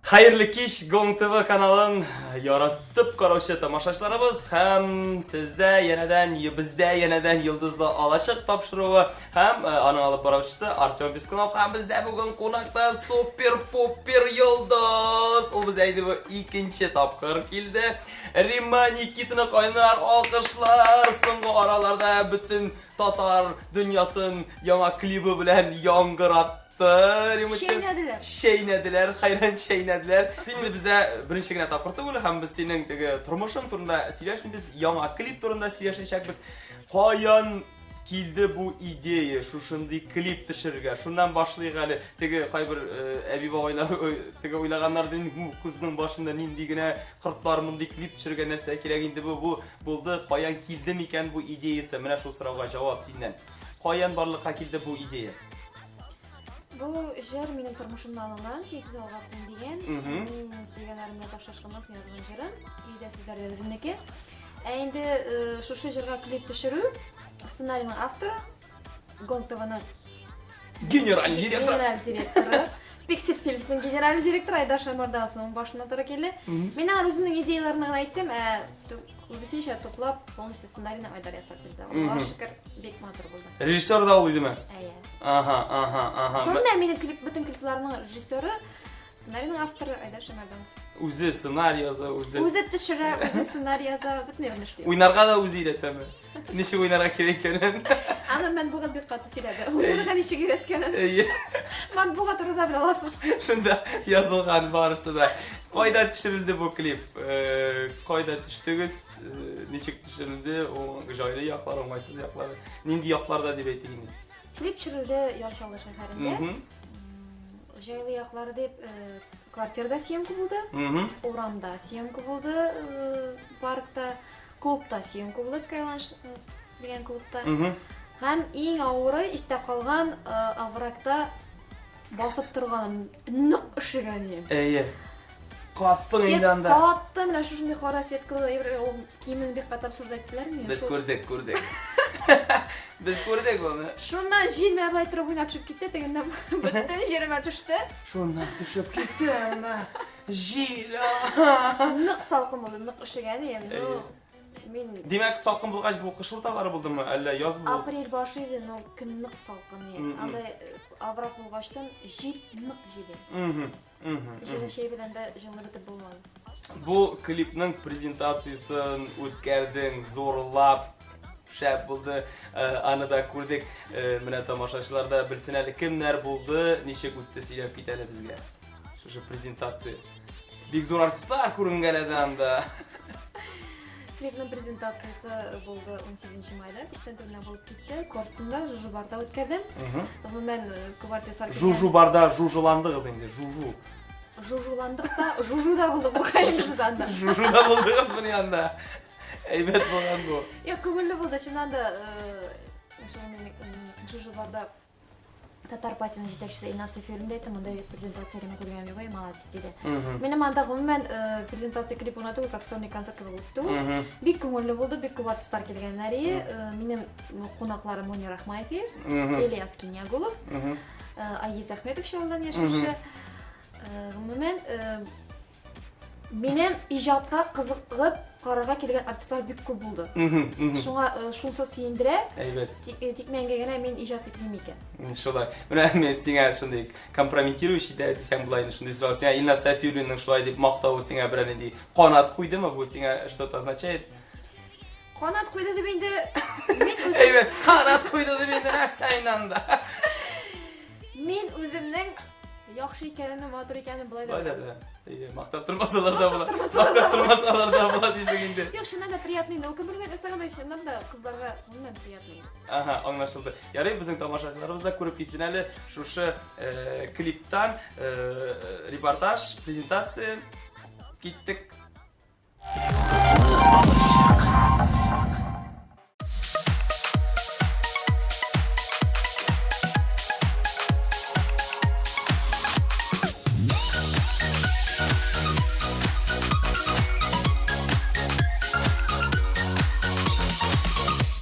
Хәерле кич, Гонг ТВ каналын яратып караучы тамашачыларыбыз һәм сездә янәдән, бездә янәдән Йолдызлы алачык тапшыруы һәм э, аның алып баручысы Артем Пискунов һәм бездә бүген кунакта супер-пупер йолдыз. Ул бездә инде бу икенче тапкыр килде. Римма Никитина кайнар алкышлар. Соңгы араларда бөтен татар дөньясын яңа клибы белән яңгыратты. Чәйнәделәр. Чәйнәделәр, хәйран чәйнәделәр. Син инде бездә беренче генә тапкыр түгел, һәм без синең теге тормышың турында сөйләшмибез, яңа клип турында сөйләшәчәкбез. Каян килде бу идея шушындый клип төшерергә? Шуннан башлыйк әле. Теге кайбер э, әби-бабайлар э, теге уйлаганнар дин, бу кызның башында нинди генә кортлар мондый клип төшерергә нәрсә кирәк инде бу, бу булды. Каян килде микән бу идеясы? Менә шул сорауга җавап синнән. Каян барлыкка килде бу идея? Бу җыр минем тормышымда алынган, Синсез алга атлыйм дигән. Мин сөйгән ярым белән ташлашканнан соң язган җырым. Өйдә сүзләре дә үземнеке. Ә инде э, шушы җырга клип төшерү сценарийның авторы Гонг ТВның генеральный директоры. Генераль директоры. Пиксель Фильмсның генераль директоры Айдар Шаймардановның башына туры килде. Мин аңа үземнең идеяләрне генә әйттем, ә күбесенчә туплап, полностью сценарийны Айдар ясап бирде. Аллаһка шөкер, бик матур булды. Режиссер да ул идеме? Әйе. Ага, ага, ага. Гомумән, минем клип, бөтен клипларның режиссеры, сценарийның авторы Айдар Шәмәрданов. Үзе сценарий яза, үзе. Үзе төшерә, үзе сценарий яза, бөтен әйберне эшли. Уйнарга да үзе өйрәтәме? Ничек уйнарга кирәк икәнен. Аны матбугат бик каты сөйләде. Уйнарга ничек өйрәткәнен. Әйе. Матбугат турында белә аласыз. Шунда язылган барысы да. Кайда төшерелде бу клип? Э, кайда төштегез? Э, ничек төшерелде? Җайлы яклары, уңайсыз яклары. Нинди якларда дип әйтик инде? Клип төшерелде Яр Чаллы шәһәрендә. Җайлы яклары дип, э, квартирада съемка булды, урамда съемка булды, э, паркта, клубта съемка булды, Skylunch э, дигән клубта. Һәм иң авыры истә калган оврагта басып торганым нык өшегән идем. Әйе. Каттың инде анда. Катты, менә шушындый кара сеткалы әйбер, ул киемне бик каты обсуждать иттеләр мине. Без күрдек, күрдек. Без күрдек аны. Шуннан җил менә болай торып уйнап төшеп китте, тегеннән бөтен җиремә төште. Шуннан төшеп китте анда. Җил. Нык салкын булды, нык өшегән идем. Ну, мин Димәк, салкын булгач бу кыш урталары булдымы, әллә яз бу? Апрель башы иде, но көн нык салкын иде. Анда э, овраг булгачтан җил нык җиле. Җылы чәй белән дә җылынып бетеп булмады. Бу клипның презентациясен үткәрдең, зурлап, шәп булды. Э, аны да күрдек. Э, менә тамашачылар да белсен әле кемнәр булды, ничек үтте, сөйләп кит әле безгә. Шушы презентация. Бик зур артистлар күренгәләде анда. Клипның презентациясе булды 18 майда, күптән түгел булып китте. Корстонда, Жужу барда үткәрдем. Гомумән, күп артистлар килгән. Жужу барда жужуландыгыз инде, жужу. Жужуландык та, жужу да булдык бу инде без анда. Жужу да булдыгыз менә анда. Әйбәт булган бу. Юк, күңелле булды, чыннан да, шул Жужу барда Татар партияның җитәкчесе Илназ Сафиуллин да әйтте, мондай презентация мин күргәнем юк, эй, молодец, диде. Минем анда гомумән э, презентация клип гына түгел, как сольный концерт кебек үтте ул. Бик күңелле булды, бик күп артистлар килгәннәр иде. Э, минем кунакларым Мунир Ахмаев, Ильяс Кинягулов, э, Айгиз Ахметов Чаллыдан яшәүче. Гомумән, Минем иҗатка кызыгып карарга килгән артистлар бик күп булды. Шуңа э, шунысы сөендерә. Әйбәт. Тик, э, тикмәнгә генә мин иҗат итмим икән. Шулай. Менә мин сиңа шундый компрометирующий дә дисәң була инде шундый сорау. Сиңа Илназ Сафиуллинның шулай дип мактавы сиңа берәр нинди канат куйдымы? Бу сиңа что-то означает? Канат куйды дип инде мин үзем Әйбәт, канат куйды дип инде нәрсә инде анда? Мин үземнең яхшы икәнемне, матур икәнемне болай да Болай да беләм. Әйе, мактап тормасалар да була. Мактап тормасалар да була дисең инде. Юк, чыннан да приятный инде. Ул комплимент ясаганда чыннан да кызларга гомумән приятный. Ага, аңлашылды. Ярый, безнең тамашачыларыбыз да күреп китсен әле шушы э, клиптан э, репортаж, презентация. Киттек.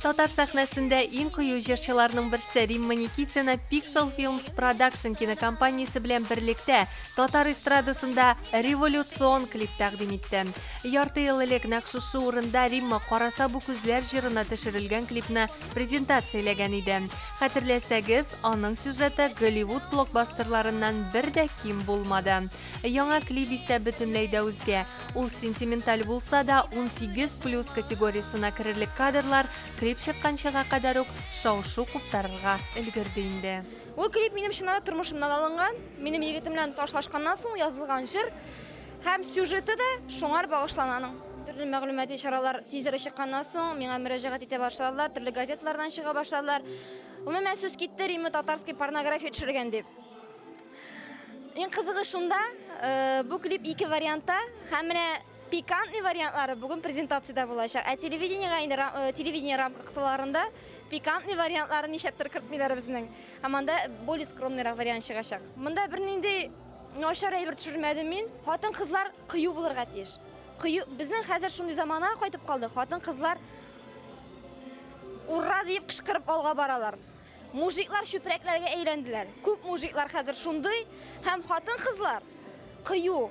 Татар сәхнәсендә иң кыю җырчыларның берсе Римма Никитина Pixel Films Production кинокомпаниясе белән берлектә татар эстрадасында революцион клип тәкъдим итте. Ярты ел элек нәкъ шушы урында Римма Караса бу күзләр җырына төшерелгән клипны презентацияләгән иде. Хәтерләсәгез, аның сюжеты Голливуд блокбастерларыннан бер дә ким булмады. Яңа клип исә бөтенләй дә үзгә. Ул сентименталь булса да, 18 плюс категориясенә керерлек кадрлар клип чыкканчыга кадәр үк шау-шу куптарырга өлгерде инде. Ул клип минем чыннан да тормышымнан алынган, минем егетем белән ташлашканнан соң язылган җыр һәм сюжеты да шуңар багышлана аның. Төрле мәгълүмати чаралар тизеры чыкканнан соң миңа мөрәҗәгать итә башладылар, төрле газеталардан чыга башладылар. Гомумән, сүз китте, Римма татарский порнография төшергән дип. Иң кызыгы шунда, бу клип ике вариантта һәм менә пикантный вариантлары бүген презентациядә булачак. Ә телевидениегә инде телевидение рамка кысаларында пикантный вариантларын нишләптер кертмиләр безнең. Һәм анда более скромныйрак вариант чыгачак. Монда бернинди начар әйбер төшермәдем мин. Хатын-кызлар кыю булырга тиеш. Кыю, безнең хәзер шундый замана кайтып калды. Хатын-кызлар ура диеп кычкырып алга баралар. Мужиклар чүпрәкләргә әйләнделәр. Күп мужиклар хәзер шундый, һәм хатын-кызлар кыю.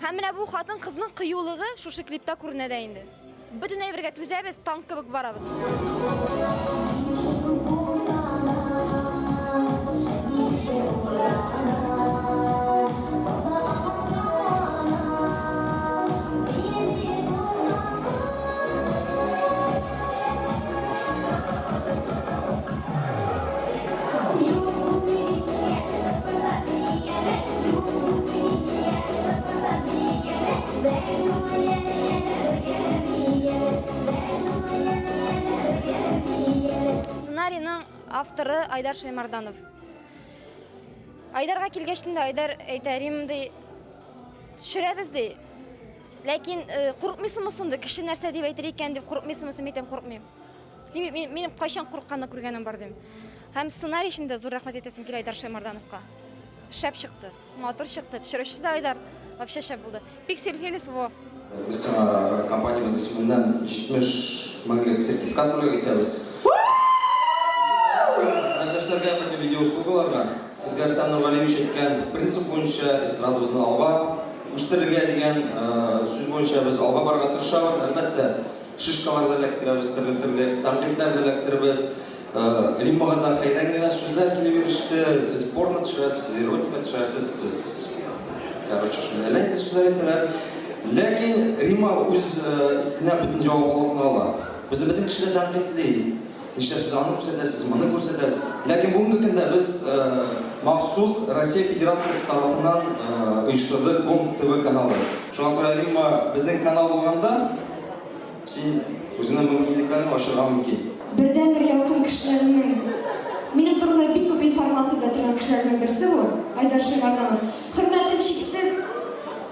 Һәм менә бу хатын-кызның кыюлыгы шушы клипта күренә дә инде. Бөтен әйбергә түзәбез, танк кебек барабыз. Сценарийның авторы Айдар Шаймарданов. Айдарга килгәч инде Айдар әйтә, Рим ди, төшерәбез ди. Ләкин курыкмыйсыңмы соң ди, кеше нәрсә дип әйтер икән дип курыкмыйсыңмы соң, мин әйтәм, курыкмыйм. Син бит минем кайчан курыкканны күргәнем бар дим. Һәм сценарий өчен дә зур рәхмәт әйтәсем килә Айдар Шаймардановка. Шәп чыкты, матур чыкты, төшерүчесе дә Айдар вообще шәп булды. Пиксель Филис во. Без сиңа компаниябез исеменнән 70 меңлек сертификат бүләк итәбез. Нәрсә бөтен видеоуслугаларга безгә Рөстәм Нургалиевич әйткән принцип буенча эстрадабызны алга үстерергә дигән сүз буенча без алга барырга тырышабыз, әлбәттә. Шишкалар да эләктерәбез, төрле-төрле тәнкыйтьләр дә эләктерәбез. Риммага да хәйран генә сүзләр килеп иреште. Сез порно төшерәсез, сез эротика төшерәсез, сез, короче, шундый әллә нинди сүзләр әйтәләр. Ләкин Римма үз өстенә бөтен җаваплылыкны ала. Безне бөтен кеше дә тәнкыйтьли. Нишләп сез аны күрсәтәсез, моны күрсәтәсез. Ләкин бүгенге көндә без махсус Россия Федерациясе тарафыннан оештырдык Гонг ТВ каналы. Шуңа күрә, Римма, безнең канал булганда, син үзеңнең мөмкинлекләреңне ачырга мөмкин. Бердәнбер якын кешеләремнең, минем турында бик күп информация белә торган кешеләрнең берсе бу, Айдар Шәймәрданов. Хөрмәтем чиксез.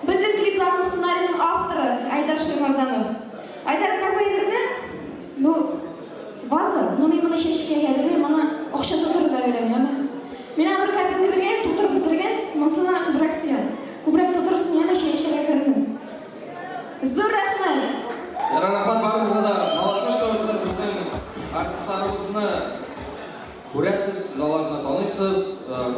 Бөтен клипларның сценарийның авторы, Айдар Шәймәрданов. Айдар, менә бу әйберне, бу ваза, но мин моны чәчкә ядермим, моны акча тутырырга бирәм, яме. Мин аңа бер копилка биргән, тутырып бетергән, монысына күбрәк сыяр. Күбрәк тутырырсың, яме, чәй эчәргә керермен. Зур рәхмәт! Ярар, рәхмәт барыгызга да. Молодцы, что сез безнең артистларыбызны күрәсез, сез аларны таныйсыз.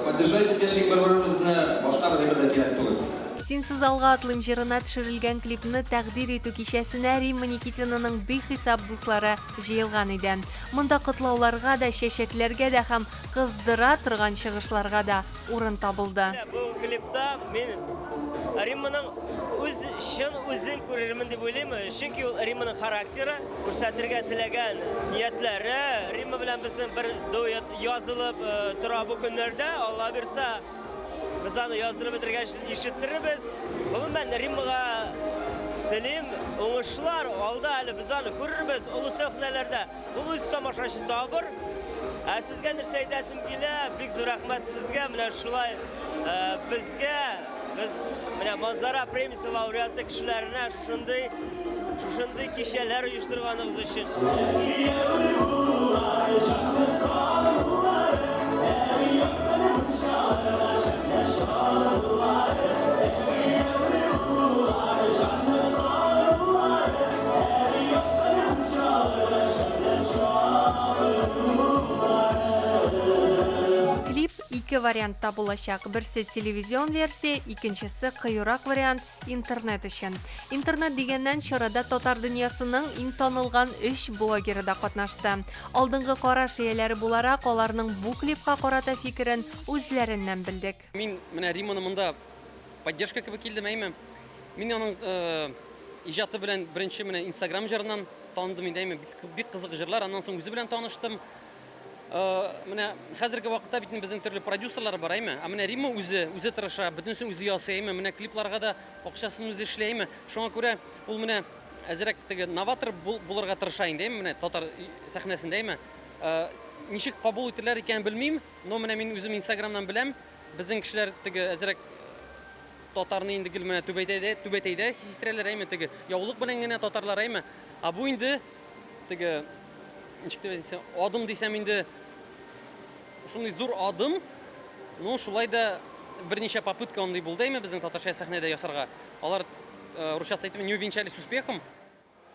Поддержать итеп яшик бер-беребезне, башка бер әйбер дә кирәк түгел. Синсез алга атлыйм җырына төшерелгән клипны тәкъдир итү кичәсенә Римма Никитинаның бихисап дуслары җыелган иде. Монда котлауларга да, чәчәкләргә дә һәм кыздыра торган чыгышларга да урын табылды. Менә бу клипта мин Римманың үз чын үзен күрермен дип уйлыйм, чөнки ул Римманың характеры, күрсәтергә теләгән ниятләре. Римма белән безнең бер дуэт язылып э, тора бу көннәрдә. Алла бирса, без аны яздырып бетергәч ишеттерербез. Гомумән, Риммага телим уңышлар, алда әле без аны күрербез олы сәхнәләрдә. Ул үз тамашачы табыр. Ә сезгә нәрсә әйтәсем килә, бик зур рәхмәт сезгә, менә шулай э, безгә, без менә Манзара премиясе лауреаты кешеләренә шушындый шушындый кичәләр оештырганыгыз өчен. ике вариантта булачак. Берсе телевизион версия, икенчесе кыюрак вариант интернет өчен. Интернет дигәннән, чарада татар дөньясының иң танылган өч блогеры да катнашты. Алдынгы караш ияләре буларак, аларның бу клипка карата фикерен үзләреннән белдек. Мин менә Римманы монда поддержка кебек килдем, әйме. Мин аның иҗаты белән беренче менә Инстаграм җырыннан таныдым инде, әйме. Бик кызык җырлар, аннан соң үзе белән таныштым. Менә хәзерге вакытта бит инде безнең төрле продюсерлар бар, әйме. Ә менә Римма үзе, үзе тырыша, бөтенесен үзе ясый, әйме. Менә клипларга да акчасын үзе эшли, әйме. Шуңа күрә ул менә әзрәк теге новатор булырга тырыша инде, әйме, менә татар сәхнәсендә, әйме. Ничек кабул итерләр икәнен белмим, но менә мин үзем Инстаграмнан беләм, безнең кешеләр теге әзрәк татарны инде гел менә түбәтәйдә, түбәтәйдә хис иттерәләр, әйме, теге яулык белән генә татарлар, әйме. Ә бу инде теге ничек дип әйтсәм, адым дисәм инде шундый зур адым, ну шулай да берничә попытка андый булды әйме безнең татарча сәхнәдә ясарга. Алар э, русчасы әйтеп, не увенчались успехом.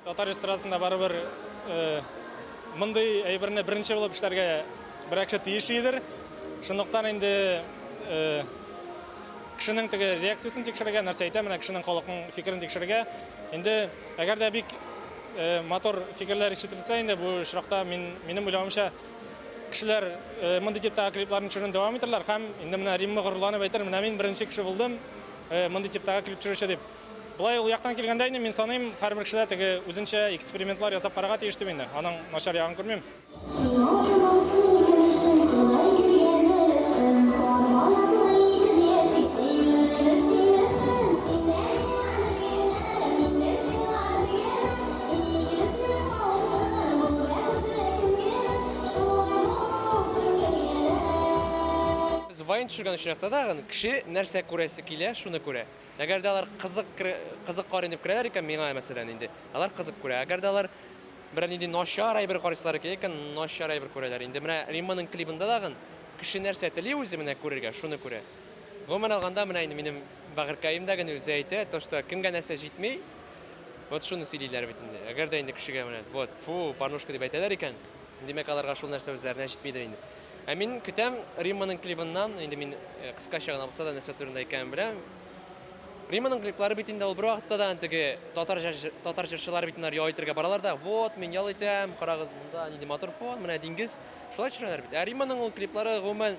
Татар эстрадасында барыбер э, мондый әйберне беренче булып эшләргә берәр кеше тиеш идер. Шунлыктан инде э, кешенең теге реакциясен тикшерергә, нәрсә әйтә, менә кешенең халыкның фикерен тикшерергә. Инде әгәр дә бик матур фикерләр ишетелсә инде бу очракта мин минем уйлавымча кешеләр мондый типтагы клипларны төшерүне дәвам итәрләр һәм инде менә Римма горурланып әйтер, менә мин беренче кеше булдым мондый типтагы клип төшерүче дип. Болай ул яктан килгәндә инде мин саныйм, һәрбер кеше дә теге үзенчә экспериментлар ясап карарга тиеш дип инде. Аның начар ягын күрмим. Без вайн төшергән очракта да кеше нәрсә күрәсе килә, шуны күрә. Әгәр дә алар кызык кызык карыйм дип керәләр икән, миңа, мәсәлән, инде, алар кызык күрә. Әгәр дә алар Берәр нинди начар әйбер карыйсылар килә икән, начар әйбер күрәләр. Инде менә Римманың клибында тагын кеше нәрсә тели үзе менә күрергә, шуны күрә. Гомумән алганда, менә инде минем бәгырькәем дә генә үзе әйтә, то что кемгә нәрсә җитми, вот шуны сөйлиләр бит инде. Әгәр дә инде кешегә менә вот, фу, порнушка дип әйтәләр икән, димәк аларга шул нәрсә үзләренә җитмидер инде. Ә мин көтәм Римманың клибыннан, инде мин кыскача гына булса да нәрсә турында икәнен беләм. Риманың клиплары бит инде ул бервакытта да теге татар татар җырчылары бит инде ял итәргә баралар да, вот, мин ял итәм, карагыз, монда нинди матур фон, менә диңгез. Шулай төшерәләр бит. Ә Риманың ул клиплары гомумән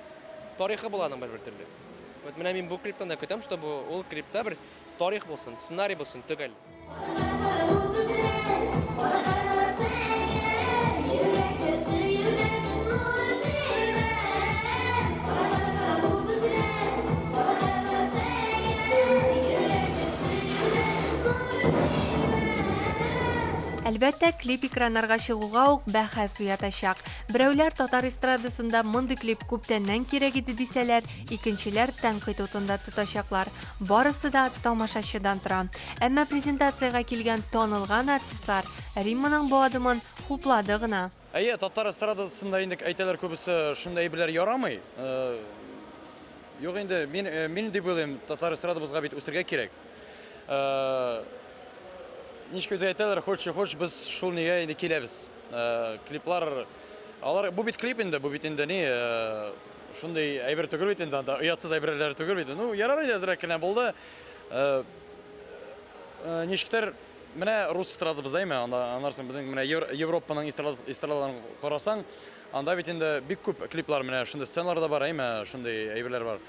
тарихы була аның бер-бер төрле. Вот менә мин бу клиптан да көтәм, чтобы ул клипта бер тарих булсын, сценарий булсын, төгәл. Әлбәттә, клип экраннарга чыгуга ук бәхәс уятачак. Берәүләр татар эстрадасында мондый клип күптәннән кирәк иде дисәләр, икенчеләр тәнкыйть утында тотачаклар. Барысы да тамашачыдан тора. Әмма презентациягә килгән танылган артистлар Римманың бу адымын хуплады гына. Әйе, татар эстрадасында инде әйтәләр күбесе, шундый әйберләр ярамый. Юк инде, мин, мин дип уйлыйм, татар эстрадабызга бит үсергә кирәк. Ничек безгә әйтәләр, хочешь не хочешь, без шул нигә инде киләбез. Клиплар, алар, бу бит клип инде, бу бит инде ни, шундый әйбер түгел бит инде анда, оятсыз әйберләр түгел бит. Ну, ярар инде, әзрәк кенә булды. Ничектер, менә рус эстрадабызда әйме, анда аннан соң безнең менә Европаның эстрадаларын карасаң, анда бит инде бик күп клиплар, менә шундый сценалар да бар, әйме, шундый әйберләр бар.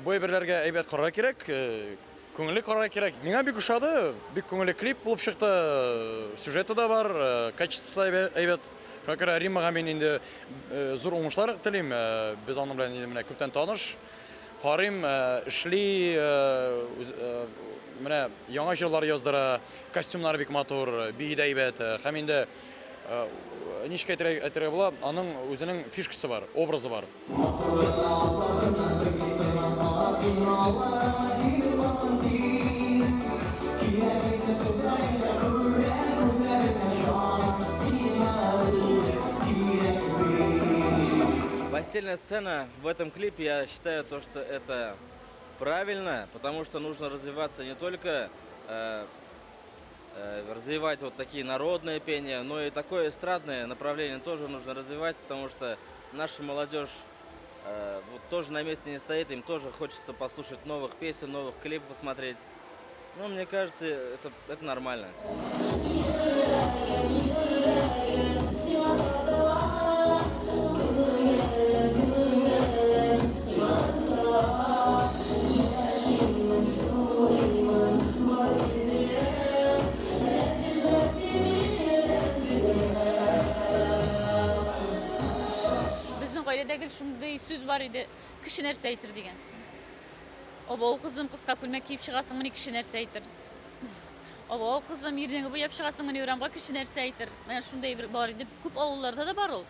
Бу әйберләргә әйбәт карарга кирәк, күңелле карарга кирәк. Миңа бик ошады, бик күңелле клип булып чыкты, сюжеты да бар, качествосы әйбәт. Шуңа күрә Риммага мин инде зур уңышлар телим. Без аның белән инде менә күптән таныш. Карыйм, эшли, менә яңа җырлар яздыра, костюмнары бик матур, бии дә әйбәт. Һәм инде ничек әйтергә була, аның үзенең фишкасы бар, образы бар. Постельная сцена в этом клипе, я считаю, то, что это правильно, потому что нужно развиваться не только развивать вот такие народные пения, но и такое эстрадное направление тоже нужно развивать, потому что наша молодежь Вот тоже на месте не стоит, им тоже хочется послушать новых песен, новых клипов посмотреть. Ну, мне кажется, это, это нормально. Безнең гаиләдә гел шундый сүз бар иде, кеше нәрсә әйтер дигән. Абау кызым, кыска күлмәк киеп чыгасыңмыни, кеше нәрсә әйтер. Абау кызым, ирнеңе буяп чыгасыңмыни урамга, кеше нәрсә әйтер. Менә шундый бер бар иде. Күп авылларда да бар ул.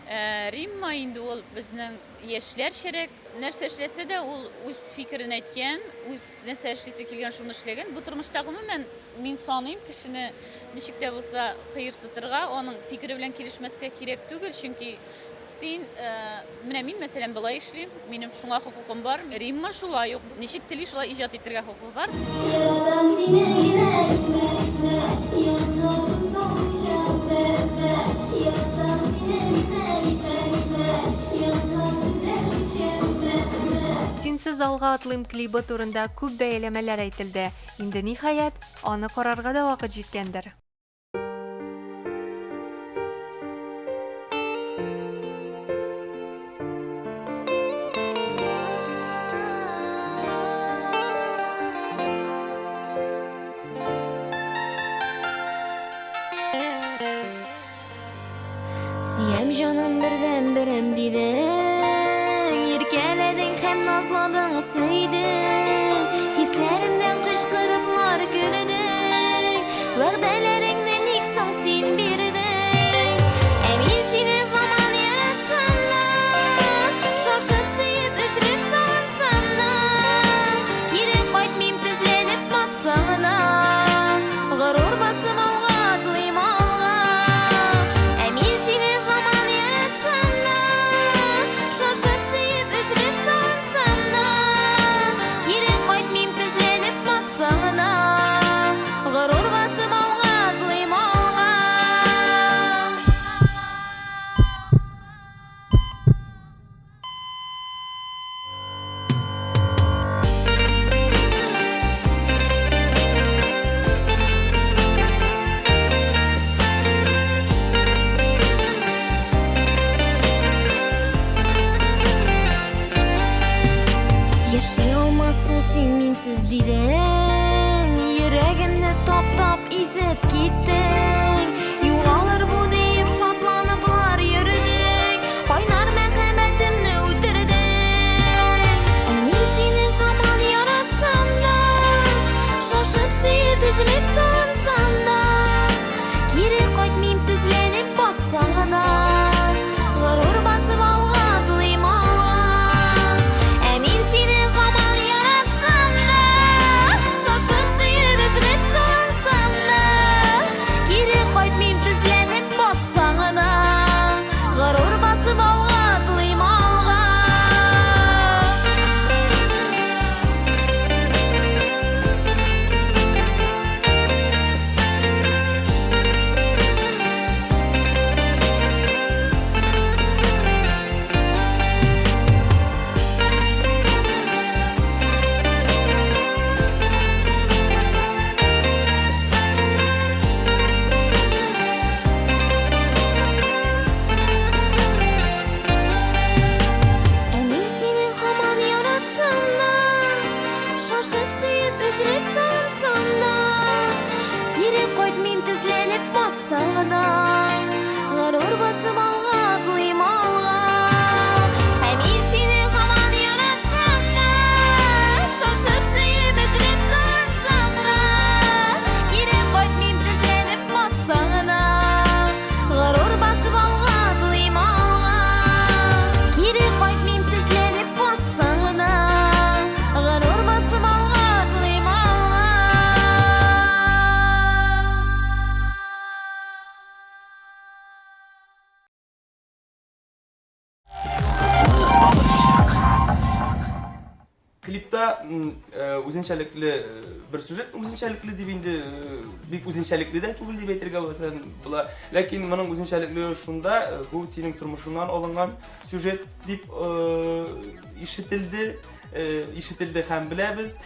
Э, Римма инде ул безнең яшьләрчәрәк нәрсә эшләсә дә, ул үз фикерен әйткән, үз нәрсә эшлисе килгән, шуны эшләгән. Бу тормышта гомумән мин саныйм, кешене ничек тә булса кыерсытырга, аның фикере белән килешмәскә кирәк түгел, чөнки син, э, менә мин, мәсәлән, болай эшлим, минем шуңа хокукым бар. Римма шулай ук, ничек тели, шулай иҗат итәргә хокукы бар. Яратам сине генә, генә, генә, Яратам салмыйча, үпә, үпә. Яратам сине генә, генә, генә, Яратам сөйләшмичә, үпә, үпә. Синсез алга атлыйм клибы турында күп бәяләмәләр әйтелде. Инде, ниһаять, аны карарга да вакыт җиткәндер. Сөям җаным бердән берем дидең, Иркәләдең һәм назладың, сөйдең, Хисләремнән кычкырыплар көлдең, Вәгъдәләреңне ник соң син бирдең? Ә мин сине һаман яратсам да, Шашып сөеп, өзелеп сагынсам да, Кире кайтмыйм тезләнеп бассаң да, Горур басып алга атлыйм алга. Ә мин сине һаман яратсам да, Шашып сөеп, өзелеп сагынсам да, Кире кайтмыйм тезләнеп бассаң да, Горур басып алга. клипта үзенчәлекле бер сюжет, үзенчәлекле дип инде бик үзенчәлекле дә түгел дип әйтергә була. Ләкин моның үзенчәлекле шунда, бу синең тормышыңнан алынган сюжет дип ишетелде, ишетелде һәм беләбез.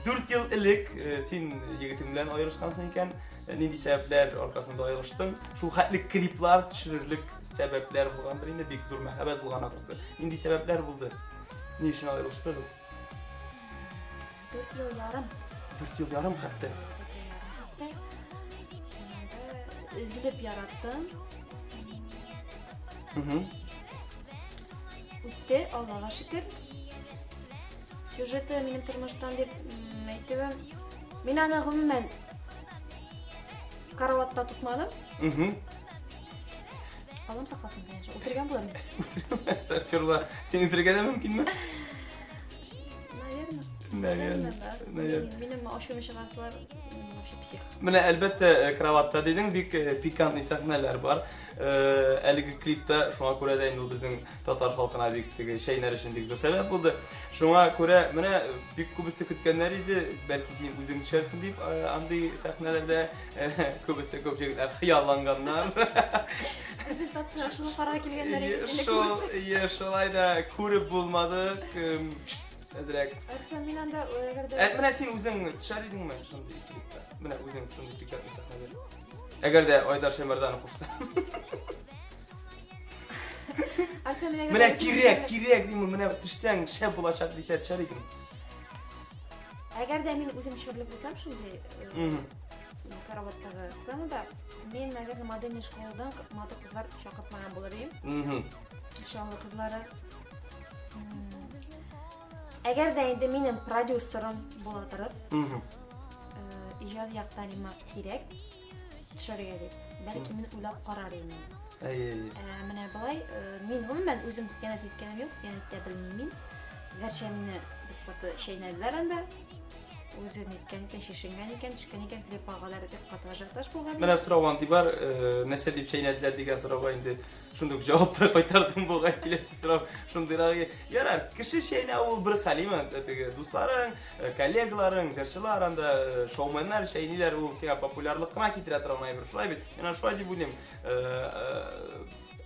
4 ел элек син егетең белән аерылышкансың икән. Нинди сәбәпләр аркасында аерылыштың? Шул хәтле клиплар төшерерлек сәбәпләр булгандыр инде, бик зур мәхәббәт булган ахрысы. Нинди сәбәпләр булды? Ни өчен аерылыштыгыз? 4 ел ярым. 4 ел ярым хәтта. Өзелеп яраттым. Үтте, Аллага шөкер. Сюжеты минем тормыштан дип әйтүем. Мин аны гомумән караватта тотмадым. Аллам сакласын, конечно. Үтергән булыр идем. Әстәгъфирулла. Син үтерергә дә мөмкинме? Наверное. Наверное, да. Наверное. Минем ачуым чыгарсалар, вообще псих. Менә әлбәттә э, кроватьта дидең, бик э, пикантный сәхнәләр бар. Э, әлеге клипта шуңа күрә дә инде ул безнең татар халкына бик теге чәйнәр өчен бик зур сәбәп булды. Шуңа күрә менә бик күбесе көткәннәр иде, бәлки син үзең төшәрсең дип андый сәхнәләрдә күбесе күп җегетләр хыялланганнар. Презентация шуны карарга килгәннәр иде. Шул, шулай да күреп булмады. Әзрәк. Артем, мин анда әгәр дә Ә менә син үзең төшәр идеңме шундый клипта? Менә үзең шундый пикантный сәхнәдә. Әгәр дә Айдар Шәймәрданов кушса. Артем, менә Менә кирәк, кирәк дим, менә төшсәң шәп булачак дисә төшәр идем. Әгәр дә мин үзем төшерлек булсам шундый э, караваттагы сценада, мин, наверное, модельный школадан матур кызлар чакыртмаган булыр идем. Чаллы кызлары. Әгәр дә инде минем продюсерым була торып, э, иҗат яктан миңа кирәк, төшәргә дип. Бәлки мин уйлап карар идем. Әйе, әйе. Ә, менә болай, э, мин гомумән үзем хыянәт иткәнем юк, хыянәт итә белмим мин. Гәрчә мине бик каты чәйнәделәр анда. Үзе ниткән икән, шешенгән икән, төшкән икән, клипка кадәр бик каты ажиотаж булган. Менә сорау андый бар, э, нәрсә дип чәйнәделәр дигән сорауга инде Шундый ук җавап та кайтардым бугай, киләсе сорау шундыйрак. Ярар, кеше чәйнәү ул бер хәл, име? Теге дусларың, э, коллегаларың, җырчылар анда, э, шоуменнар чәйниләр, ул сиңа популярлык кына китерә торган әйбер. Шулай бит? Мин аны шулай дип уйлыйм. Э,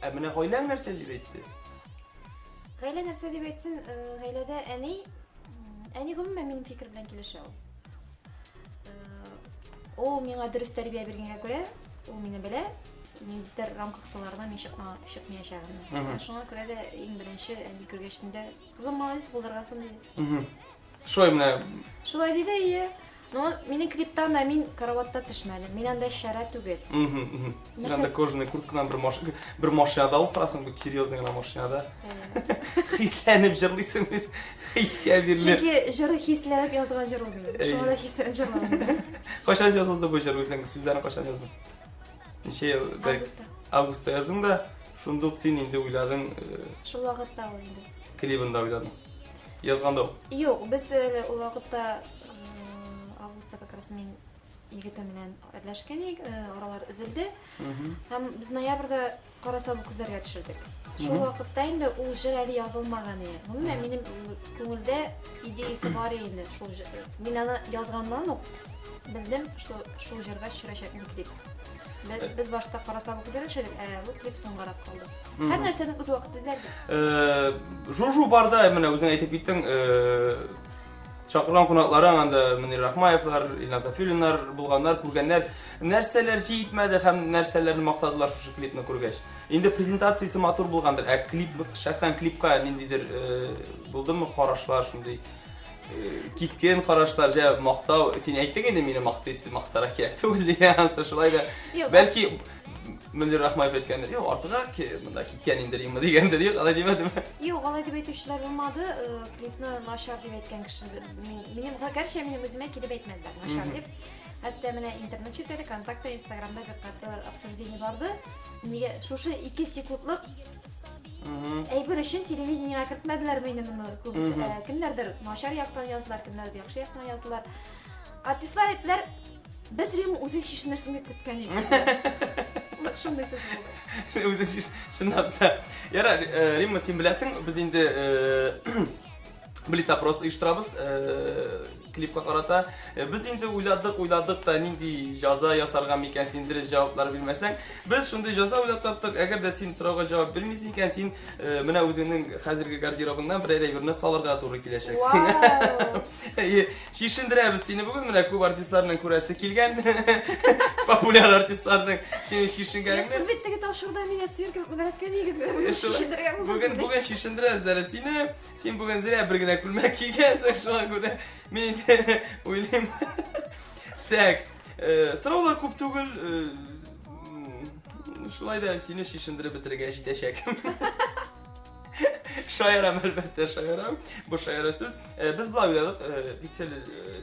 ә менә гаиләң нәрсә дип әйтте? Гаилә нәрсә дип әйтсен, гаиләдә әни, әни гомумән минем фикер белән килешә ул. Ул миңа дөрес тәрбия биргәнгә күрә, ул мине белә, ниндидер рамка кысаларына мин чыкма, чыкмаячагымны. Шуңа күрә дә иң беренче әни күргәчтен дә, кызым молодец булдыргансың диде. Шулай менә. Шулай диде, ие. Но минем клиптан да мин караватта төшмәдем. Мин анда шәрә түгел. Син анда кожаный курткадан бер маш бер машинада утырасың, бик серьезный гына машинада. Хисләнеп җырлыйсың, хискә бирелеп. Чөнки җыры хисләнеп язган җыр ул минем. Шуңа да хисләнеп җырладым. Кайчан язылды бу җыр үзең? Сүзләрен кайчан яздың? Ничә ел? Августта. Августта яздың да, шундук син инде уйладың. Э, Шул вакытта ул инде. Клибын да уйладың. Язганда ук. Юк, без әле ул вакытта августта как раз мин егетем белән әрләшкән идек, э, аралар өзелде. Һәм без ноябрьдә Кара сабы күзләргә төшердек. Шул вакытта инде ул җыр әле язылмаган иде. Гомумән, минем күңелдә идеясе бар иде инде шул җыр. Мин аны язганнан ук белдем, что шул җырга төшерәчәкмен клип. Без башта Кара сабы күзләргә төшердек, ә бу клип соңгарак калды. Һәр нәрсәнең үз вакыты диләр бит. Э, Жужу барда, менә үзең әйтеп киттең, э, Чакырган кунакларың анда Мөнир Рахмаевлар, Илназ Сафиуллиннар булганнар, күргәннәр. Нәрсәләр җитмәде һәм нәрсәләрне мактадылар шушы клипны күргәч? Инде презентациясе матур булгандыр, ә клип, шәхсән клипка ниндидер э, булдымы карашлар шундый э, кискен карашлар, җә мактау. Син әйттең инде мине мактыйсыз, мактарга кирәк түгел дигән, ансы шулай да. Бәлки Мөнир Рахмаев әйткәндер, юк, артыграк монда киткән инде Римма дигәндер, юк, алай димәдеме? Юк, алай дип әйтүчеләр булмады. Э, клипны начар дип әйткән кеше минем, гәрчә минем үземә килеп әйтмәделәр начар дип. Хәтта менә интернет челтәре, ВКонтакте, Инстаграмда бик каты обсуждение барды. Нигә шушы 2 секундлык әйбер өчен телевидениегә кертмәделәр мине моны күбесе. Э, кемнәрдер начар яктан яздылар, кемнәрдер яхшы яктан яздылар. Артистлар әйттеләр, Без Римма үзе чишенерсең дип көткән идек. Шундый сүз булды. Үзе шиш, чынлап та. Ярар, э, Римма, син беләсең, без инде э, блиц-опрос оештырабыз э, клипка карата. Э, без инде уйладык, уйладык та нинди җаза ясарга микән, син дөрес җаваплар бирмәсәң. Без шундый җаза уйлап таптык. Әгәр дә син сорауга җавап бирмисең икән, син э, менә үзеңнең хәзерге гардеробыңнан берәр әйберне салырга туры киләчәк сиңа. Әйе, чишендерәбез сине бүген менә күп артистларның күрәсе килгән. Популяр артистларның сине чишенгәнеңне. Сез бит теге тапшыруда мине сыер кебек мөгрәткән идегез, бүген чишендергән булдыгыз. Бүген бүген чишендерәбез әле сине. Син бүген зря бер генә күлмәк кигәнсең, шуңа күрә мин инде уйлыйм. Так, э, сораулар күп түгел, э, шулай да сине чишендереп бетерергә җитәчәк. Шаярам, әлбәттә, шаярам. Бу шаяру сүз. Э, без болай уйладык, Pixel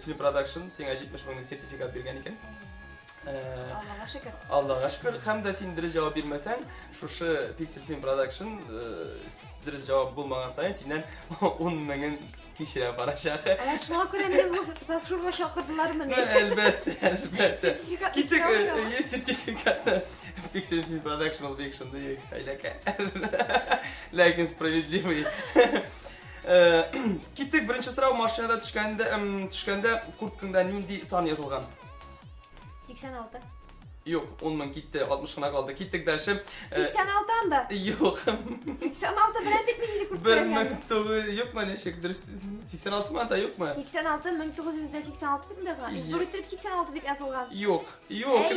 Film Production сиңа 70 меңлек сертификат биргән икән. Аллага шөкер. Аллага шөкер. Һәм дә син дөрес җавап бирмәсәң, шушы Pixel Film Production дөрес җавап булмаган саен синнән 10 меңен кичерә барачак. Алар шуңа күрә мине бу тапшыруга чакырдылармыни? Әлбәттә, әлбәттә. Китек, есть сертификат. Pixel Film Production ул бик шундый хәйләкәр. Ләкин справедливый. Киттек, беренче сорау машинада төшкәндә, төшкәндә курткаңда нинди сан язылган? 86. Юк, 10 мең китте, 60 кына калды. Киттек дальше. 86 анда. Юк. 86 белән бит мин инде күреп 1900 юкмы ничек дөрес 86 мы анда юкмы? 86 1986 дип язылган. Зур итеп 86 дип язылган. Юк. Юк.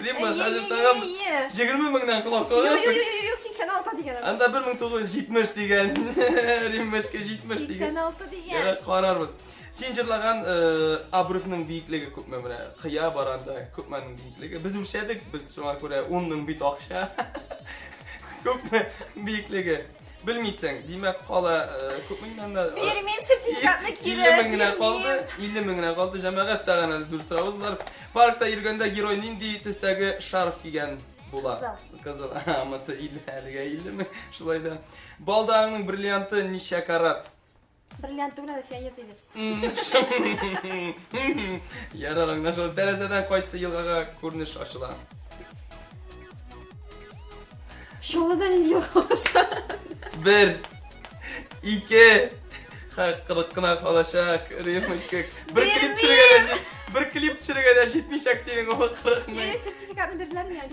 Римма, хәзер тагын 20 меңнән колак кагасың. Юк, юк, юк, 86 дигән. Анда 1970 дигән. Риммашка 70 дигән. 86 дигән. Ярар, карарбыз. Син җырлаган обрывның биеклеге күпме менә? Кыя бар анда, күпме аның биеклеге? Без үлчәдек, без шуңа күрә 10 мең бит акча. Күпме биеклеге? Белмисең, димәк, кала күпме инде анда? Бирмим сертификатны кире. 50 мең генә калды, 50 мең генә калды. Җәмәгать тагын әле дүрт соравыбыз бар. Паркта йөргәндә герой нинди төстәге шарф кигән була? Кызыл. Кызыл. Анысы 50 әлегә 50 мең. Шулай да. Балдагының бриллианты ничә карат? Бриллиант түгел, анда фиолет иде. Ярар, аңлашылды. Тәрәзәдән кайсы елгага күренеш ачыла? Чаллыда нинди елга булса? Бер, ике, кырык кына калачак, Римочка. Бер клип төшерергә дә җит, бер клип төшерергә дә җитмичәк синең ул 40 мең. Йә, сертификатны бирделәр миңа.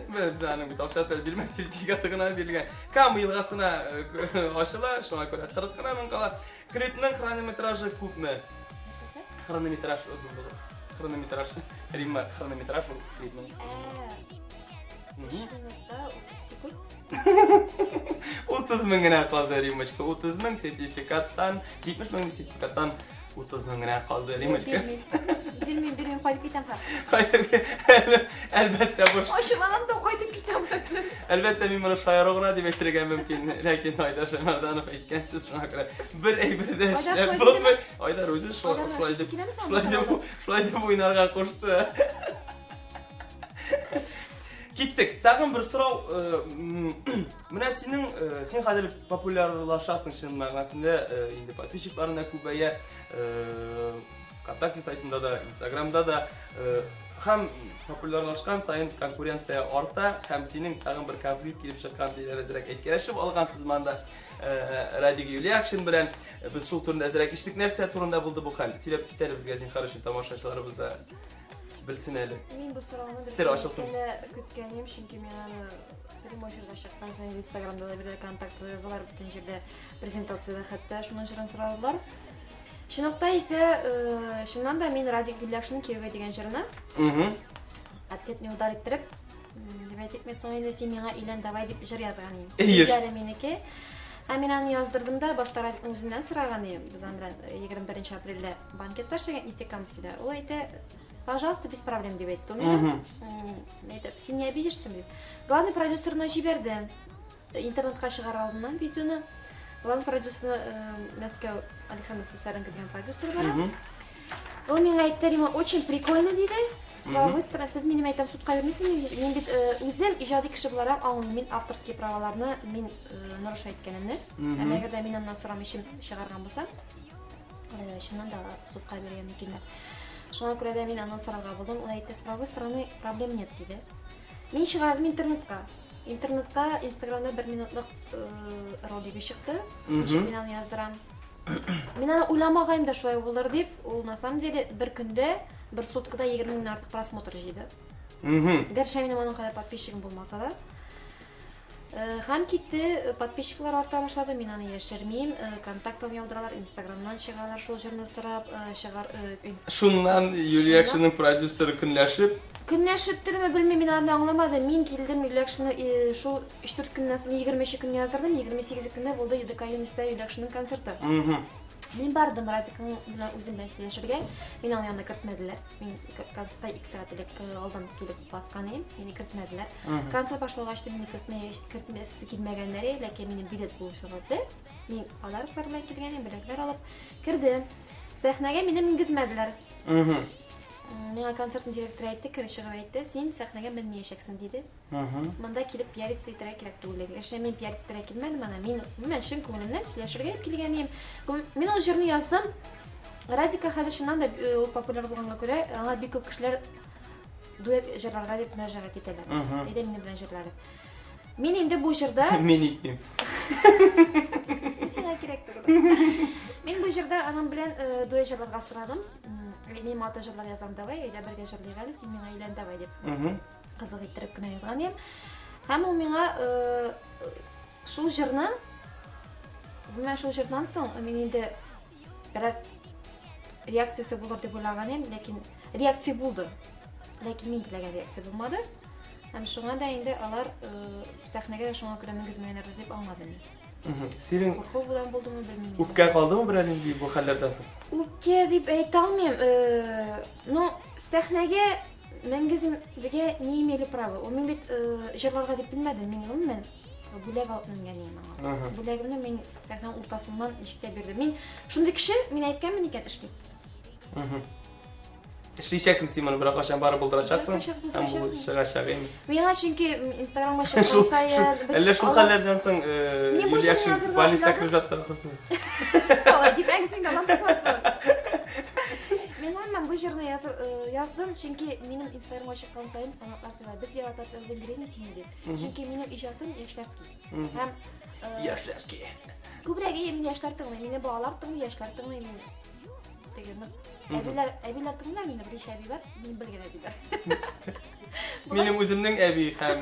Без аның бит акчасы бирмәс, сертификаты гына бирелгән. Кама елгасына э, ачыла, шуңа күрә 40 кына мең кала. Клипның хронометражы күпме? Нәрсәсе? Хронометраж озынлыгы. Хронометраж. Римма, хронометраж ул клипның. Өч минутта 30 секунд. 30 мең генә калды, Риммочка. 30 мең сертификаттан, 70 мең сертификаттан 30 мең генә калды, Римочка. Бирмим, бирмим, кайтып китәм хәзер. Кайтып әлбәттә бу. Ачуланам да кайтып китәм хәзер. Әлбәттә, мин моны шаяру гына дип әйтергә мөмкин, ләкин Айдар Шәймәрданов әйткән сүз шуңа күрә бер әйбер дә эшләп булмый. Айдар үзе шулай дип, шулай дип, шулай дип уйнарга кушты. Киттек. Тагын бер сорау. Э, менә синең, э, син хәзер популярлашасың чын мәгънәсендә, э, инде подписчикларың да күбәя, ВКонтакте сайтында да, Инстаграмда да. Һәм популярлашкан саен конкуренция арта, һәм синең тагын бер конфликт килеп чыккан диләр, әзрәк әйткәләшеп алгансыз монда Радик Юлиакшин белән. Без шул турында әзрәк ишеттек. Нәрсә турында булды бу хәл? Сөйләп кит әле безгә, зинһар өчен, тамашачыларыбыз да белсен әле. Мин бу сорауны Сер ачылсын. көткән идем, чөнки мин аны прямой эфирга чыккан саен Инстаграмда да бирде, контактта язалар, бөтен җирдә презентациядә хәтта шуның җырын сорадылар. Чынлыкта исә, э, чыннан да мин Радик Юльякшинның Кияүгә дигән җырына ответный удар иттереп, дип әйтик, мин соң инде син миңа өйлән давай дип җыр язган идем. Әйе. Сүзләре минеке. Ә мин аны яздырдым да, башта Радикның үзеннән сораган идем. Без аның белән 21 апрельдә банкетта эшләгән Нефтекамскида. Ул әйтә, пожалуйста, без проблем дип әйтте ул миңа. Мин әйтәм, син не обидишься дип. Главный продюсерына җибәрде. Интернетка чыгар алдыннан видеоны. Главный продюсерына э, Мәскәү Александр Сусаренко дигән продюсер бар. Ул миңа әйтте, Рима, очень прикольно диде. С правовой стороны, сез минем әйтәм, судка бирмисезме? Мин бит э, үзем иҗади кеше буларак аңлыйм, мин авторские праваларны мин э, нарушать иткәнемне. Әмма әгәр дә мин аннан сорамыйча чыгарган булсам, Э, чыннан да судка бирергә мөмкиннәр. Шуңа күрә дә мин аннан сорарга булдым. Ул әйтте, с правовой стороны проблем нет, диде. Мин чыгардым интернетка. Интернетка Инстаграмда бер минутлык ролигы чыкты. Ничек мин аны яздырам. Мин аны уйламагаем да шулай булыр дип, ул на самом деле бер көндә, бер суткада 20 меңнән артык просмотр җыйды. Гәрчә минем аның кадәр подписчигым булмаса да. Һәм китте, подписчиклар арта башлады, мин аны яшермим, контакттан яудыралар, инстаграмнан чыгалар шул җырны сорап, чыгар. Шуннан Юлия Якшиның продюсеры көнләшеп. Көнләшептерме, белмим, мин аны аңламадым. Мин килдем Юлия Якшины шул 3-4 көннән соң, 20 көнне яздырдым, 28 көнне булды ЮДК Юностьта Юлия Якшиның концерты. Мин бардым Радикның белән үзем белән сөйләшергә, мин аның янына кертмәделәр. Мин концертка 2 сәгать элек алдан килеп баскан идем, мине кертмәделәр. Концерт башлангач та мине кертмәсе килмәгәннәр иде, ләкин минем билет булу сәбәпле, мин подароклар белән килгән идем, бүләкләр алып кердем. Сәхнәгә мине менгезмәделәр. Миңа концертның директоры әйтте, кереп чыгып әйтте, син сәхнәгә менмәячәксең, диде. Монда килеп пиариться итәргә кирәк түгел. Эшә мин пиариться итәргә килмәдем ана. Мин гомумән чын күңелемнән сөйләшергә дип килгән идем. Мин ул җырны яздым. Радика хәзер чыннан да э, ул популяр булганга күрә, аңа бик күп кешеләр дуэт җырларга дип мөрәҗәгать итәләр. Әйдә минем белән җырла дип. Мин инде бу җырда Мин итмим. Сиңа кирәк түгел. Мин бу җырда аның белән э, дуэт җырларга сорадым. Мин матур җырлар язам, давай, әйдә бергә җырлыйк әле, син миңа өйлән, давай дип. Кызык иттереп кенә язган идем. Һәм ул миңа э, шул җырны, гомумән шул җырдан соң мин инде берәр реакциясе булыр дип уйлаган идем, ләкин реакция булды. Ләкин мин теләгән реакция булмады. Һәм шуңа да инде алар э, сәхнәгә дә шуңа күрә менгезмәгәннәр дип аңладым мин. Синең Курку белән булдымы белмим. Үпкә калдымы берәр нинди бу хәлләрдән соң? Үпкә дип әйтә алмыйм. Э, ну, сәхнәгә Менгезергә не имели права. Ул мин бит җырларга дип белмәдем. Мин гомумән бүләк алып менгән идем аңа. Бүләгемне мин сәхнәнең уртасыннан ничек тә бирдем. Мин шундый кеше, мин әйткәнмен икән, эшлим. Эшләячәксең син моны, берәр кайчан барып булдырачаксың. Һәм бу чыгачак инде. Миңа чөнки Инстаграмга чыккан саен Әллә шул хәлләрдән соң Юлия больницага кереп жатты ахрысы. Алай димәгез инде, Аллам сакласын. Мин гомумән бу җырны яздым, чөнки минем Инстаграмга чыккан саен фанатлар сорый, без яратабыз Элвин Грейны сине дип. Чөнки минем иҗатым яшьләрский. Һәм яшьләрский. Күбрәк мин яшьләр тыңлыйм, мине балалар тыңлый, яшьләр тыңлый мин. Теге нык әбиләр, әбиләр тыңлый мине, берничә әби бар, мин белгән әбиләр. Минем үземнең әби һәм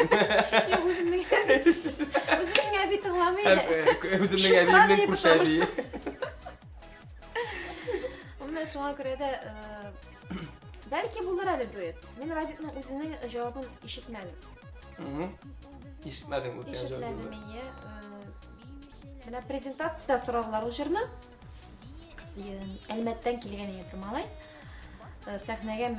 Юк, үземнең әби. Үземнең әби тыңламый. Һәм үземнең әбиемнең күрше әби. Менә шуңа күрә дә э, бәлки булыр әле дуэт. Мин Радикның үзенең җавабын ишетмәдем. Ишетмәдең ул синең җавабыңны. Ишетмәдем, әйе. Э, менә презентациядә сорадылар ул җырны. Әлмәттән килгән иде бер малай. Э, сәхнәгә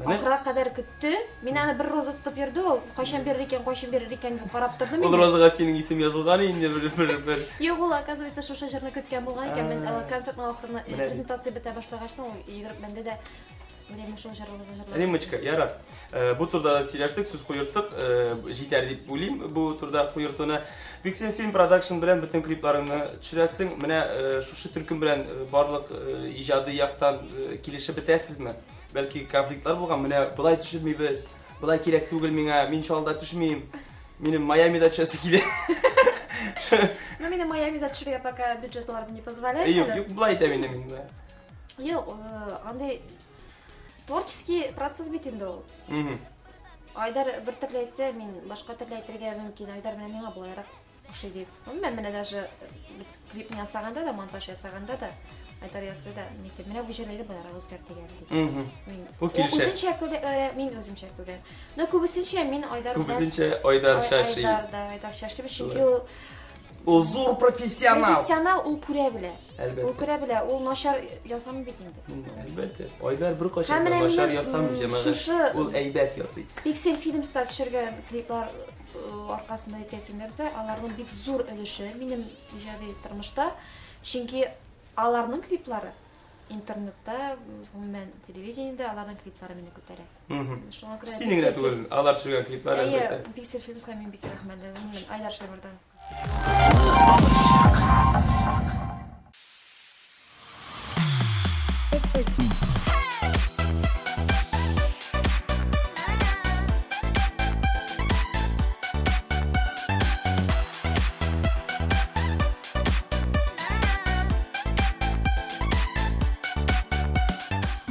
ахырга кадәр көтте. Мин аны бер роза тотып йөрде ул. Кайчан бирер икән, кайчан бирер икән дип карап тордым Ул розага синең исем язылган инде бер бер бер. Юк, ул оказывается шушы җырны көткән булган икән. Мин э, концертның ахырына э, презентация бетә башлагач ул йөгереп менде дә Римма шул җырыбызны җырлады. Риммочка, ярар. Бу турда сөйләштек, сүз куерттык. Җитәр дип уйлыйм бу турда куертуны. Pixel Film Production белән бөтен клипларыңны төшерәсең. Менә шушы төркем белән барлык иҗади яктан килешеп бетәсезме? Бәлки конфликтлар булган, менә болай төшермибез, болай кирәк түгел миңа, мин Чаллыда төшмим. Минем Майамида төшәсе килә. Ну, минем Майамида төшергә пока бюджетлар не позволяет. Юк, юк, болай әйтәм инде мин. Юк, андый творческий процесс бит инде ул. Айдар бер төрле әйтсә, мин башка төрле әйтергә мөмкин. Айдар менә миңа болайрак ошый дип. Гомумән, менә даже без клипны ясаганда да, монтаж ясаганда да, Айдар ясый да, мин әйтәм, менә бу җирдә болайрак үзгәртергә дип. Мин Ул килешә. Үзенчә күрә, мин үземчә күрә. Но күбесенчә мин Айдар белән Күбесенчә Айдар шаши. Айдар, да, Айдар шаши, чөнки ул Ул зур профессионал. Профессионал, ул күрә белә. Әлбәттә. Ул күрә белә, ул начар ясамый бит инде. Әлбәттә. Айдар беркайчан да начар ясамый, җәмәгать. Шушы ул әйбәт ясый. Pixel Films'та төшергән клиплар э, аркасында әйтәсең дә булса, аларның бик зур өлеше минем иҗади тормышта. Чөнки аларның клиплары интернетта, гомумән телевидениедә аларның клиплары мине күтәрә. Шуңа күрә Синең генә түгел, алар төшергән клиплар әлбәттә. Әйе, Pixel Films'ка мин бик рәхмәтле. Гомумән, Айдар Шаймарданов.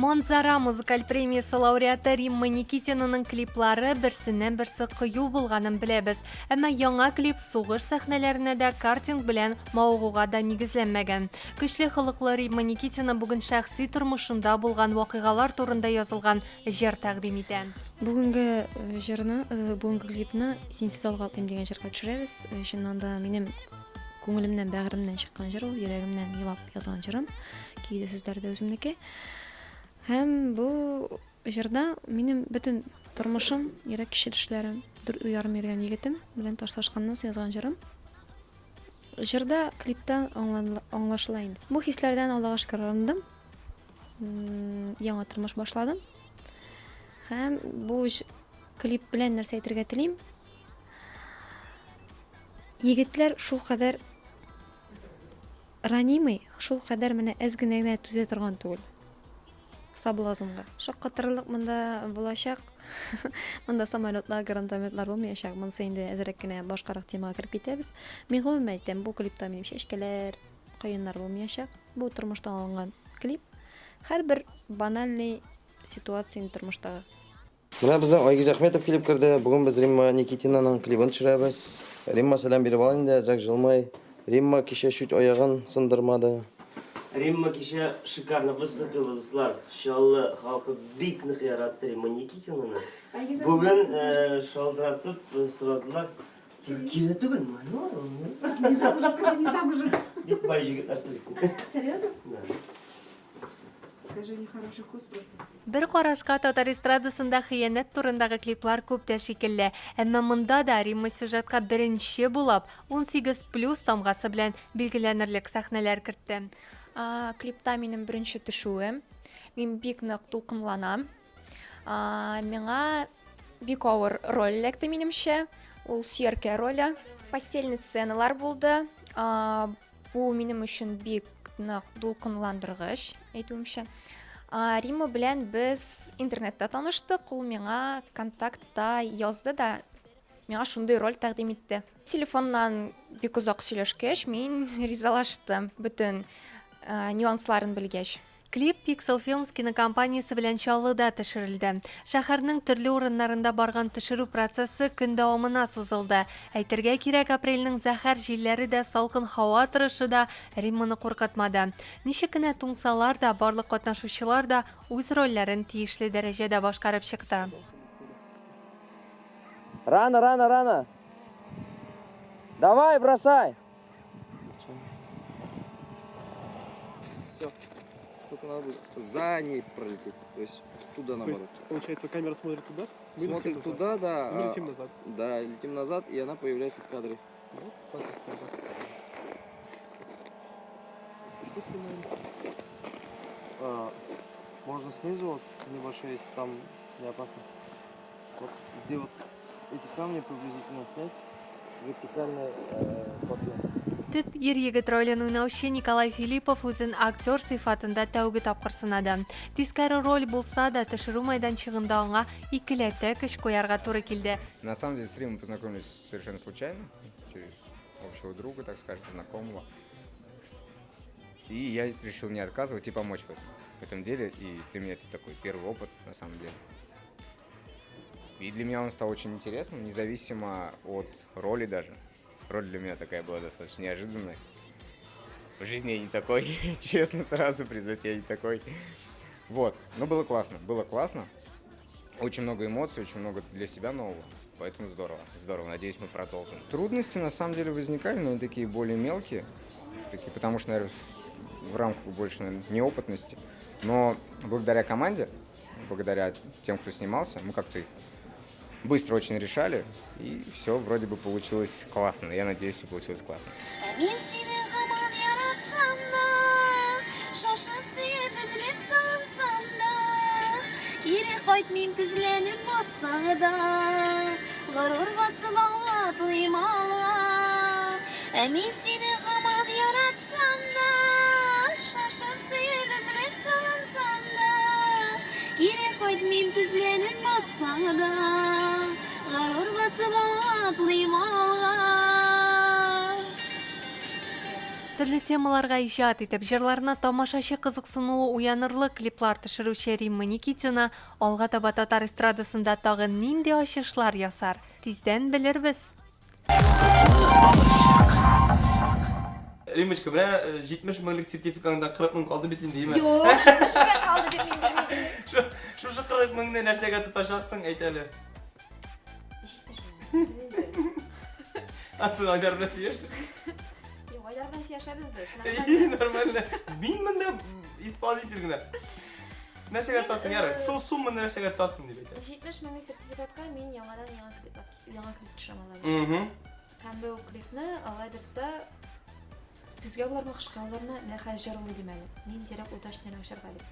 Манзара музыкаль премиясе лауреаты Римма Никитинаның клиплары берсеннән-берсе кыю булганын беләбез. Әмма яңа клип сугыш сәхнәләренә дә, картинг белән мавыгуга да нигезләнмәгән. Көчле холыклы Римма Никитина бүген шәхси тормышында булган вакыйгалар турында язылган җыр тәкъдим итә. Бүгенге җырны, бүгенге клипны Синсез алга атлыйм дигән җырга төшерәбез. Чыннан да, минем күңелемнән, бәгыремнән чыккан җыр ул, йөрәгемнән елап язган җырым. Көй дә, сүзләре дә үземнеке. Һәм бу җырда минем бөтен тормышым, йөрәк кичерешләрем, дүрт ел ярым йөргән егетем белән ташлашканнан соң язган җырым. Җырда, клипта аңлашыла инде. Бу хисләрдән Аллага шөкер арындым. Яңа тормыш башладым. Һәм бу клип белән нәрсә әйтергә телим? Егетләр шулкадәр Ранимый, шул кадәр менә әз генә генә түзә торган түгел. Соблазнга. Шаккатырырлык монда булачак. Монда самолетлар, гранатометлар булмаячак. Монысы инде әзрәк кенә башкарак темага кереп китәбез. Мин гомумән әйтәм, бу клипта минем чәчкәләр, каеннар булмаячак. Бу тормыштан алынган клип. Һәрбер банальный ситуацияне тормыштагы. Менә безнең Айгиз Әхмәтов килеп керде. Бүген без Римма Никитинаның клибын төшерәбез. Римма, сәлам биреп ал инде, әзрәк җылмай. Римма кичә чуть аягын сындырмады. Римма кичә шикарно выступила, дуслар. Чаллы халкы бик нык яратты Римма Никитинаны. Бүген шалтыратып сорадылар. Кирәк түгелме? Не замужем, скажи, не замужем. Бик бай җегетләр сорыйсың. Серьезно? Да. Скажи, нехороший вкус просто. Бер карашка татар эстрадасында хыянәт турындагы клиплар күп тә шикелле. Әмма монда да Римма сюжетка беренче булып 18 плюс тамгасы белән билгеләнерлек сәхнәләр кертте. Клипта минем беренче төшүем. Мин бик нык дулкынланам. Миңа бик авыр роль эләкте минемчә. Ул сөяркә роле. Постельный сценалар булды. Бу минем өчен бик нык дулкынландыргыч, әйтүемчә. Римма белән без интернетта таныштык, ул миңа контактта язды да, миңа шундый роль тәкъдим итте. Телефоннан бик озак сөйләшкәч, мин ризалаштым, бөтен нюансларын белгәч. Клип Pixel Films кинокомпаниясе белән Чаллыда төшерелде. Шәһәрнең төрле урыннарында барган төшерү процессы көн дәвамына сузылды. Әйтергә кирәк, апрельнең зәһәр җилләре дә, салкын һава торышы да Римманы куркытмады. Ничек кенә туңсалар да, барлык катнашучылар да үз рольләрен тиешле дәрәҗәдә башкарып чыкты. Рано, рано, рано! Давай, бросай! Все. Только надо будет за ней пролететь. То есть туда наоборот. То есть, получается, камера смотрит туда? Мы смотрит туда, да. Мы летим назад. Да, летим назад, и она появляется в кадре. Вот так вот надо. Что снимаем? А, можно снизу, вот, небольшой, если там не опасно. Вот где вот эти камни приблизительно снять. Вертикальный подъем. Төп ир-егет ролен уйнаучы Николай Филиппов үзен актер сыйфатында тәүге тапкыр сынады. Тискәре роль булса да, төшерү мәйданчыгында аңа икеләтә көч куярга туры килде. На самом деле с Риммой познакомились совершенно случайно, через общего друга, так скажем, знакомого. И я решил не отказывать и помочь в этом деле. И для меня это такой первый опыт, на самом деле. И для меня он стал очень интересным, независимо от роли даже. Роль для меня такая была достаточно неожиданная. В жизни я не такой, честно сразу признаюсь, я не такой. Вот, но было классно, было классно. Очень много эмоций, очень много для себя нового. Поэтому здорово, здорово, надеюсь, мы продолжим. Трудности на самом деле возникали, но они такие более мелкие, такие, потому что, наверное, в рамках больше, наверное, неопытности. Но благодаря команде, благодаря тем, кто снимался, мы как-то их быстро очень решали, и все вроде бы получилось классно. Я надеюсь, все получилось классно. Ә мин сине һаман яратсам да, Шашып сөеп, өзелеп сагынсам да, Кире кайтмыйм тезләнеп бассаң да, Горур басып атлыйм алга. Ә мин сине һаман яратсам да, Шашып сөеп, өзелеп сагынсам да, Кире кайтмыйм тезләнеп бассаң да, Горур басып атлыйм алга. Төрле темаларга иҗат итеп, җырларына тамашачы кызыксынуы уянырлык клиплар төшерүче Римма Никитина алга таба татар эстрадасында тагын нинди ачышлар ясар, тиздән белербез. Риммочка, менә 70 меңлек сертификаңда 40 мең калды бит инде, әйеме? Юк, 70 меңгә калды бит мин бирмим. Шушы 40 меңне нәрсәгә тотачаксың, әйт әле. 70 мең. Асын Айдар белән сөйләшерсез. Юк, Айдар белән сөйләшәбез без. Нормально. Мин монда исполнитель генә. Нәрсәгә тотасың, ярар. Шул сумманы нәрсәгә тотасың дип әйтәм. 70 меңлек сертификатка мин яңадан яңа клип яңа клип төшерәм алла бирсә. Һәм бу клипны алла бирсә көзгә булармы, кышка булармы, менә хәзер җыр уйлыйм әле. Ниндирәк удачныйрак җырга дип.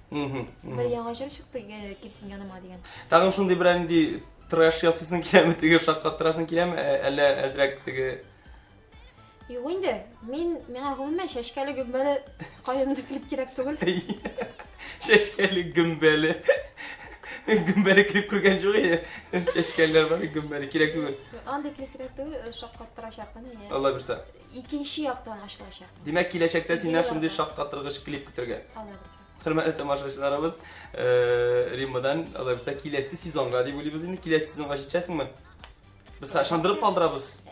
Бер яңа җыр чыкты, килсен яныма дигән. Тагын шундый берәр нинди трэш ясыйсың киләме, теге шаккаттырасың киләме, әллә әзрәк теге Юк инде, мин миңа гомумән чәчкәле гөмбәле каенлы клип кирәк түгел. Чәчкәле гөмбәле. Гөмбәле клип күргән юк иде. Чәчкәлеләр бар, гөмбәле кирәк түгел. Андый клип кирәк түгел, шаккаттырачакмын. Алла бирсә. Икенче яктан ачылачак. Димәк, киләчәктә синнән шундый шаккатыргыч клип көтергә. Алла бирсә. Хөрмәтле тамашачыларыбыз, Риммадан, Алла бирсә, киләсе сезонга дип уйлыйбыз инде. Киләсе сезонга җитәсеңме? Без ышандырып калдырабыз.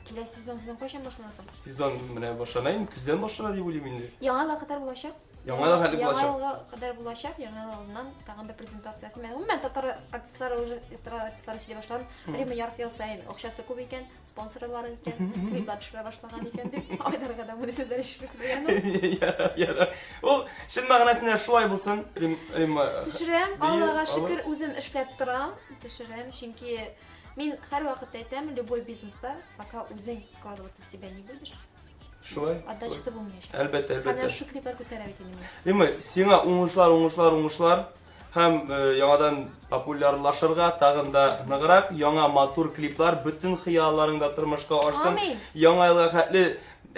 Киләсе сезон сезнең кайчан башлана соң? Сезон менә башлана инде, көздән башлана дип уйлыйм инде. Яңа елга кадәр булачак. Яңа елга хәтле булачак. Яңа елга кадәр булачак, яңа ел алдыннан тагын бер презентациясе. Мен гомумән татар артистлары уже эстрада артистлары сөйли башладым. Рима ярты ел саен акчасы күп икән, спонсоры бар икән, клиплар төшерә башлаган икән дип, Айдарга да мондый сүзләр ишетеп кергән. Ярар, ярар. Ул чын мәгънәсендә шулай булсын, Римма. Төшерәм, Аллага шөкер, үзем эшләп торам, төшерәм, чөнки Мин һәрвакыт әйтәм, любой бизнеста, пока үзең вкладываться в себя не будешь, Шулай. Отдачасы булмаячак. Әлбәттә, әлбәттә. Һәм шул клиплар күтәрә бит инде. Римма, сиңа уңышлар, уңышлар, уңышлар һәм э, яңадан популярлашырга, тагын да ныграк яңа матур клиплар, бөтен хыялларың да тормышка ашсын. Амин. Яңа елга хәтле,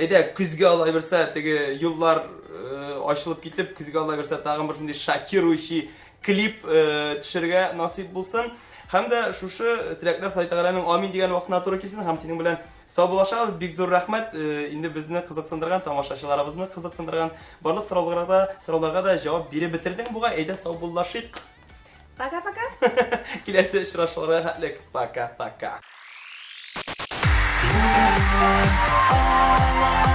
әйдә, көзгә алай бирсә, теге юллар э, ачылып китеп, көзгә алай бирсә, тагын бер шундый шокирующий клип э, төшерергә насыйп булсын. Һәм дә шушы теләкләр Ходай Тәгаләнең амин дигән вакытына туры килсен һәм синең белән саубуллашабыз. Бик зур рәхмәт. Э, инде безне кызыксындырган, тамашачыларыбызны кызыксындырган барлык сорауларга да, сорауларга да җавап биреп бетердең бугай. Әйдә саубуллашыйк. Пока-пока. Киләсе очрашуларга хәтлек. Пока-пока. Йолдызлар